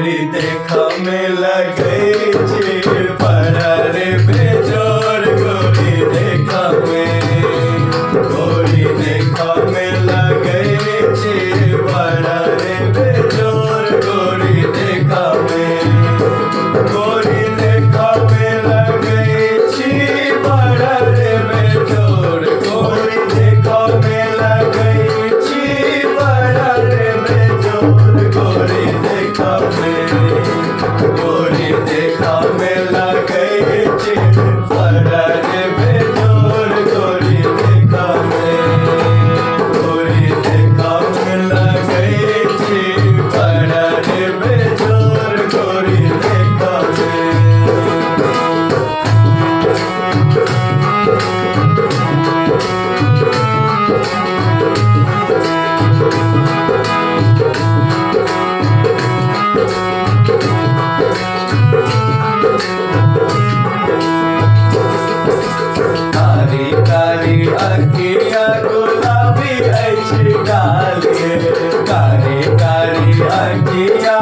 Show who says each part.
Speaker 1: गोरी देखऽ मे लगै छी बड़ा रे बेजोड़ गोरी देखऽ मे, गोरी देखऽ मे लगै छी बड़ा रे बेजोड़ गोरी देखऽ मे, गोरी देखऽ मे लगै छी बड़ा रे बेजोड़, गोरी देखऽ मे लगै छी बड़ा रे बेजोड़, गोरी देखऽ मे, गोरी देखऽ मे लगै छी बड़ा रे बेजोड़, गोरी देखऽ मे, गोरी देखऽ मे लगै छी बड़ा रे बेजोड़, गोरी देखऽ मे। कारी कारी अखिया गुलाबी अछि गाल गे, कारी कारी अखिया